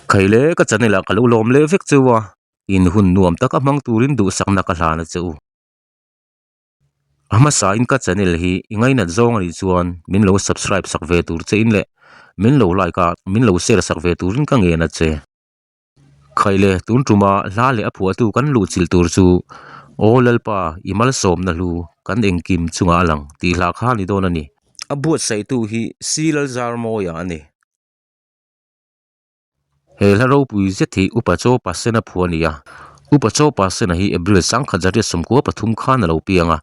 Khaile ka channel ah ka lo lawm leh vek cheu a, in hun nuam taka hmang turin duhsakna ka hlan a che u. A hmasa in ka channel hi i ngainat zawng anih chuan min lo subscribe sak ve tur che in leh min lo like a min lo share sak ve turin ka ngen a che. Khaile tun tuma hla leh a phuahtu kan luh chilh tur chu Aw Lalpa i malsawmna hlu kan engkim chungah a lang tih hla kha a ni dawn a ni. A buatsaihtu hi Si Lalzarmawia a ni. He hla ropui zet hi Upa Chaw Pasena phu a ni a. Upa Chaw Pasena hi April 1943 khan a lo piang a.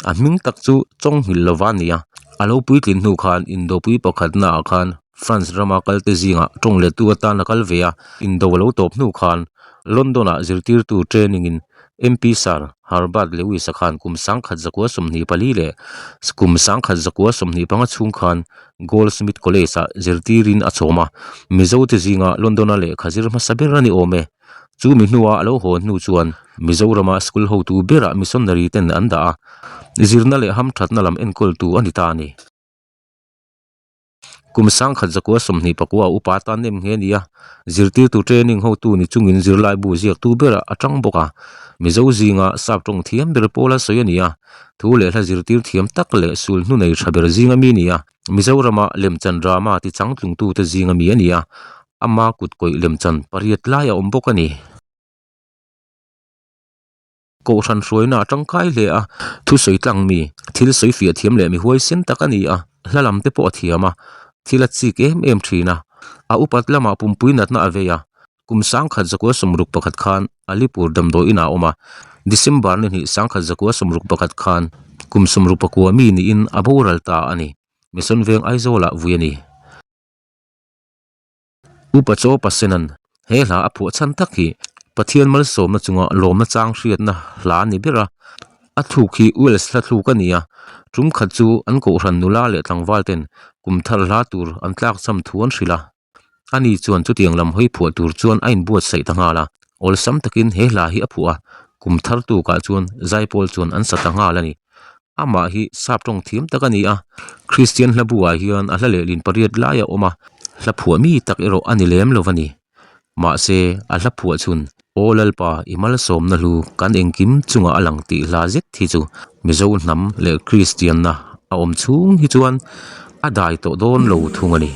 A hming tak chu Chawnghilh lova a ni a. A lo puitlin hnu khan Indopui pakhatna ah khan France rama kalte zingah tawng lettu atan a kal ve a. Indo a lo tawp hnu khan London ah zirtirtu training in MP Sir Herbert Lewis-a khan kum 1924 leh kum 1925 chhung khan Goldsmith College-ah zirtirin a chhawm a, Mizote zinga London-a lehkha zir hmasa ber a ni awm e. Chu mi hnua a lo haw hnu chuan Mizorama school hotu berah missionary ten an dah a, zirna leh hamthatna lam enkawltu a ni ta a ni. Kum 1924 upa tan nem nghe ni a, zirtirtu training hotu ni chungin zirlaibu ziaktu berah a tang bawk a, Mizo zinga sap tawng thiam ber pawla sawi a ni a, Thu leh hla zirtir thiam tak leh sul hnu nei tha ber zinga mi a ni a, Mizorama lemchan drama ti changtlungtute zinga mi a ni a, ama kut kawih lemchan pariat lai a awm bawk a ni. Kohhran hruaina a tangkai hle a, thusawi tlang mi, thil sawi fiah thiam leh mi huaisen tak a ni a, hla lam te pawh a thiam a, thil a chik em em thin a, a upat lamah pumpui natna a vei a, Kum 1961 khan Alipur damdawi inah a awm a, December ni hnih 1961 khan kum 64 mi niin a boral ta a ni. Mission Veng Aizawlah vui a ni. Upa Chaw Pasenan he hla a phuah chhan tak hi Pathian malsawmna chunga lawmna chang hriatna hla a ni ber a, a thluk hi Wales hla thluk a ni a, tum khat chu an kohhran nula leh tlangval ten kum thar hla tur an tlakchham thu an hrilh a. Ani chuan chutiang lam hawi phuah tur chuan a inbuatsaih ta nghal a, awlsam takin he hla hi a phuah a, kum thar tukah chuan zaipawl chuan an sa ta nghal a ni. Amah hi sap tawng thiam tak a ni a, Kristian hla buah hian a hla lehlin pariat lai a awm a, hla phuah mi tak erawh a ni lem lo a ni. Mahse, a hla phuah chhun, Aw Lalpa, i malsawmna hlu kan engkim chungah a lang tih hla zet hi chu Mizo hnam leh Kristianna a awm chhung hi chuan a dai tawh dawn lo thung a ni.